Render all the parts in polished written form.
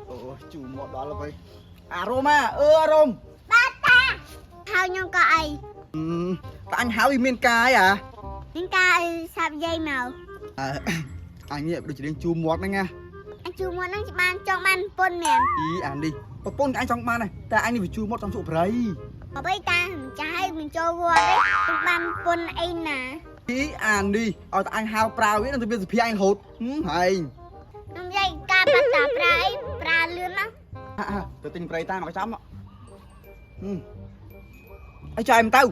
អូជូរមកដល់ហើយអារម្មណ៍អើអារម្មណ៍ ហើយខ្ញុំក៏អី តែអញហើយមានកាយអា មានការអីសាប់យាយមក អើអញនេះដូចជារៀងជូរមាត់ហ្នឹងណា អញជួមកហ្នឹងបានចង់បានប្រពន្ធមែន អីអានេះប្រពន្ធអញចង់បានដែរតែអញនេះវាជូរមាត់ចង់ជក់ប្រៃ អ្វីតាម្ចាស់ឲ្យមិនចូលវត្តទេខ្ញុំបានប្រពន្ធអីណា អីអានេះឲ្យតែអញហៅប្រើវានឹងទៅមានសភាអញរហូតហែង ខ្ញុំយាយការបាត់តាប្រើអីប្រើលឿនណាស់ ទៅទិញប្រៃតាមមកចាំអីចាយមិនទៅ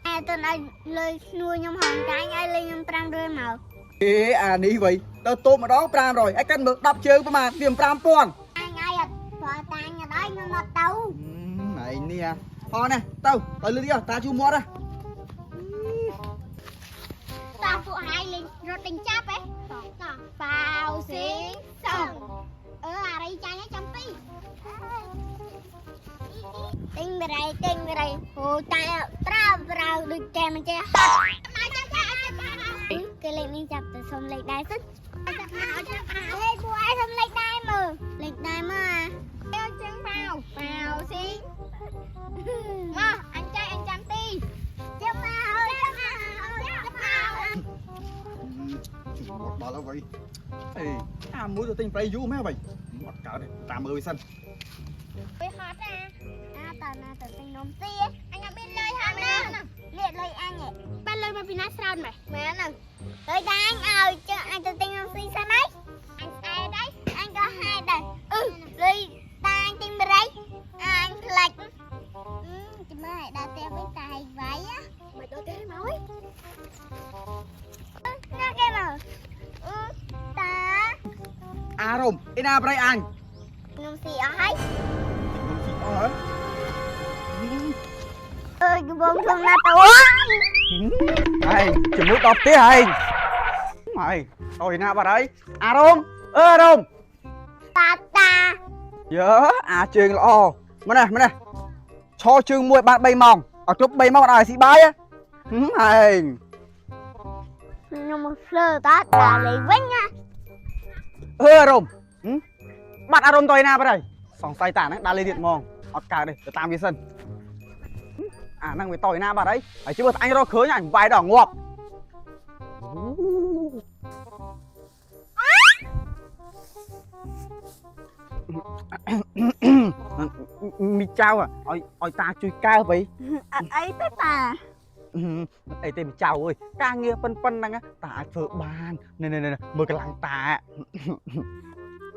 អែទៅឲ្យលុយឈ្នួលខ្ញុំហងតាញ់ឲ្យលុយខ្ញុំ500មក អេអានេះវៃទៅតូបម្ដង500អីកាន់មើល10ជើងប្រហែលវា5000 អញឲ្យអត់ព្រោះតាញ់អត់ឲ្យខ្ញុំអត់ទៅ ឯងនេះអណាទៅទៅលឺទៀតតាជូរមាត់ហ៎ តាពួកហើយលេងរត់ដេញចាប់ហ៎តោះតោះប៉ាវស៊ីងសងអឺអារីចាញ់ឲ្យចាំពីរទិញបរិយទិញបរិយអូតែប្រើប្រើដូចកែមិនចេះហត់មកចាំចាំគេលេខនេះចាប់ទៅសុំលេខដែរសិនចាប់មកចាប់មកលេខពួកឯងសុំលេខដែរមើលលេខដែរមើលអា ជើងប៉ាវប៉ាវស៊ីងមកអញចៃអញចាំទី ចាំមកចាំមកចាំមក ជូរមាត់ដល់ហើយវៃអេអាមួយទៅទិញប្រៃយូរមែនវៃអត់កើតទេតាមមើលវាសិន វាហត់អា អាតើណាទៅទិញនំស៊ី អញអត់មានលុយហត់ណា នេះលុយអញ បានលុយមកពីណាស្រោនម៉េះ មែនហ្នឹងលុយតាអញឲ្យចឹងអញទៅទិញនំស៊ីសិនហើយ អញស្អែតហើយ អញក៏ហេតុដែរអឺលុយតាអញទិញបរិយអញខ្លាចចាំមើលឲ្យដល់ផ្ទះវិញតាឲ្យវាយ មកដល់ទេមកអើយ ណាគេមកអឺតា អារម្មណ៍អីណាប្រៃអញ នំស៊ីអស់ហើយ ខ្ញុំស៊ីអស់ហើយ អើយកំបងធំណាស់ទៅអើយ ហើយជាមួយដល់ផ្ទះហើយហើយអុយណាបាត់ហើយអារម្មណ៍អើអារម្មណ៍ តាតា យើអាជើងល្អមកនេះមកនេះឈរជើងមួយបាន3ម៉ោងឲ្យគ្រប់3ម៉ោងអត់ឲ្យស៊ីបាយហែង ខ្ញុំមកភ្លើតាដល់លេងវិញណា អើអារម្មណ៍បាត់អារម្មណ៍ទៅឯណាបាត់ហើយសង្ស័យតាហ្នឹងដើរលេងទៀតហ្មងអត់កើតទេទៅតាមវាសិនអាហ្នឹងវាទៅឯណាបាត់ហើយហើយជឿថាអញរកឃើញអញវាយដល់ងាប់ មីចៅឲ្យឲ្យតាជួយកែបអី អត់អីទេតា អីទេមីចៅអើយការងារប៉ុនប៉ុនហ្នឹងតាអាចធ្វើបាននេះនេះមើលកម្លាំងតា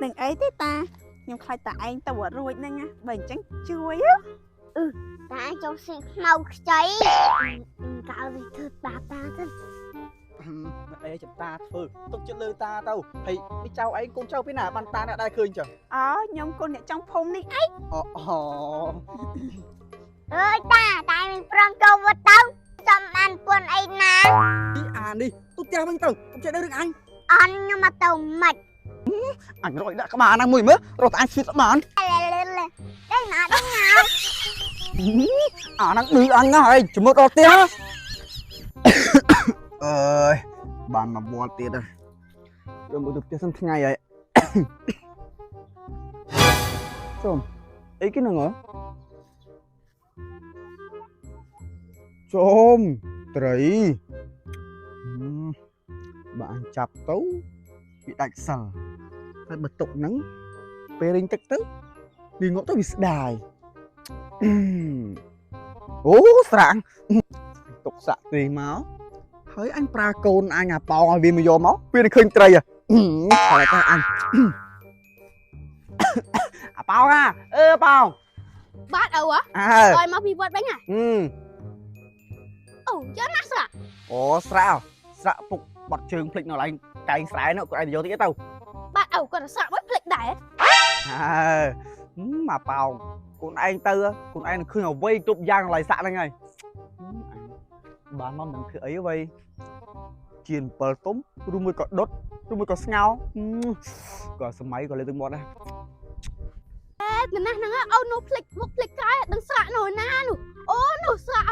នឹងអីទេតាខ្ញុំខ្លាចតាឯងទៅអត់រួចហ្នឹងណាបើអញ្ចឹងជួយ តាចង់ស៊ីខ្មៅខ្ចីកៅវាធ្វើបាតាទៅ អីចាំតាធ្វើទុកចិត្តលើតាទៅហើយមីចៅឯងកូនចៅពីណាបានតាអ្នកដែរឃើញចឹង អូខ្ញុំកូនអ្នកចង់ភូមិនេះឯង អូអូ អើយតាតាមិនព្រមចូលវត្តទៅចាំបានពួនអីណា អានេះទុកផ្ទះវិញទៅទុកចិត្តរឿងអញ អន់ខ្ញុំមកទៅមិន អញរកដាក់ក្បាលហ្នឹងមួយមើលរកតែអញស្វៀតបាន ដេញមកដេញមក អាហ្នឹងឌឺអញណាស់ឯងជំនួសដល់ផ្ទះអើយបានមកវត្តទៀតហើយយកមកទៅផ្ទះសិនថ្ងៃហើយ សុំអីគេហ្នឹងហ៎ចំត្រីបើអញចាប់ទៅវាដាច់សិលតែបើទុកហ្នឹងពេលរិញទឹកទៅវាងាប់ទៅវាស្ដាយអូស្រាងទុកសាក់ត្រីមកហើយអញប្រើកូនអញអាប៉ោងឲ្យវាមកយកមកវានឹងឃើញត្រីហ៎ឆែកតែអញអាប៉ោងអាអឺប៉ោង បាទឪហ៎ អើ ឲ្យមកពីវត្តវិញហ៎អូយកណាស់ស្រាក់ អូស្រាក់ស្រាក់ពុកបាត់ជើងភ្លេចនៅកន្លែងកែងស្រែនោះគាត់ឯងទៅយកតិចទៅ បាទឪគាត់ទៅស្រាក់មួយភ្លេចដែរ ហើយមកប៉ោងកូនឯងទៅកូនឯងនឹងឃើញអ្វីគ្រប់យ៉ាងកន្លែងសាក់ហ្នឹងហើយបានមកមិនធ្វើអីអ្វីជៀន7ទុំឬមួយក៏ដុតឬមួយក៏ស្ងោក៏សម័យក៏លើទឹកមាត់ដែរ តែណាស់ហ្នឹងអូនោះភ្លេចមុខភ្លេចក្រោយដឹងស្រាក់នៅណានោះអូនោះស្រាក់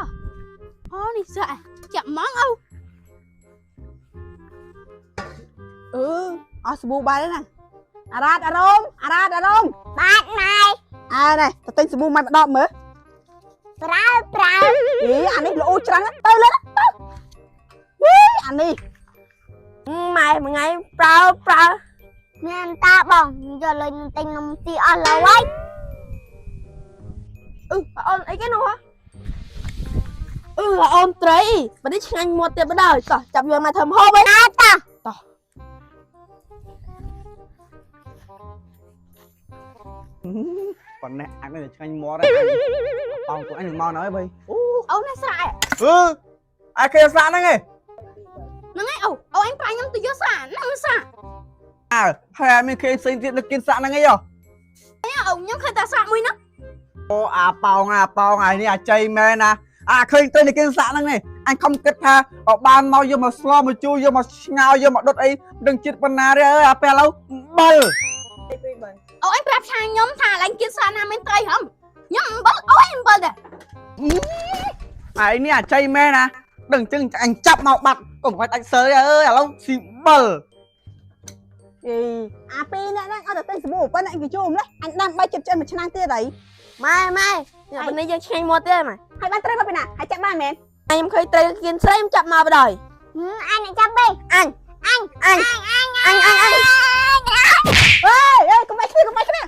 អូនេះស្រាក់ចាប់ហ្មងឪ អឺអស់សាប៊ូបាយហើយណា អារ៉ាតអារ៉ូមអារ៉ាតអារ៉ូម បាទម៉ែ អើនេះទៅទិញសាប៊ូម៉ែម្ដងមើល ប្រើប្រើ អីអានេះល្អច្រើនណាស់ទៅលើទៅវីអានេះ ម៉ែមួយថ្ងៃប្រើប្រើ មានតាបងយកលុយនឹងទិញនំស៊ីអស់លើហើយ អឺអូនអីគេនោះហ៎អឺអូនត្រីបើនេះឆ្ងាញ់មាត់ទៀតបណ្ដោយតោះចាប់យកមកធ្វើម្ហូបឯណា តា ប៉ុណ្ណេះអញនៅតែឆ្ងាញ់មាត់ហើយអញបងខ្លួនឯងនឹងមកណយបីអូ អូននេះស្រែ អឺអាគេស្លាកហ្នឹងឯង ហ្នឹងឯងអូអូអញប្រាខ្ញុំទៅយកស្រែហ្នឹងស្រែ អើហើយអត់មានគេផ្សេងទៀតនៅគៀនសាក់ហ្នឹងឯងហ៎ អូខ្ញុំឃើញតែស្រែមួយហ្នឹង អូអាប៉ោងអាប៉ោងអានេះអាចៃមែនណាអាឃើញទៅនៅគៀនសាក់ហ្នឹងនេះអញខំគិតថាបើបានមកយកមកស្លមកជូរយកមកឆ្ងោយកមកដុតអីមិនដឹងជាតិប៉ុណ្ណាទេអើយអាពេលឥឡូវអំបិល អូអញប្រាប់ឆាខ្ញុំថាឡើងគៀនស្រែណាមានត្រីហឹមខ្ញុំអំបិលអូអំបិលដែរ អាយនេះអាចៃមែនណាដឹងចឹងអញចាប់មកបាត់កុំឲ្យដាច់សើអើយឥឡូវស៊ីបិល អីអាពីរអ្នកហ្នឹងអត់ទៅទិញសាប៊ូប៉ុណ្ណាអញគេជួមណាអញដាំបាយចិត្តចិនមួយឆ្នាំទៀតអី ម៉ែម៉ែនេះនេះយើងឆ្ងាញ់មាត់ទៀតម៉ែ ហើយបានត្រីមកពីណាហើយចាប់បានមែន ខ្ញុំឃើញត្រីគៀនស្រីខ្ញុំចាប់មកបណ្ដោយ អញអ្នកចាប់ទេ អញ អញ អញ អញ អញអញអញ អេអេកុំបាយគ្នាកុំបាយគ្នា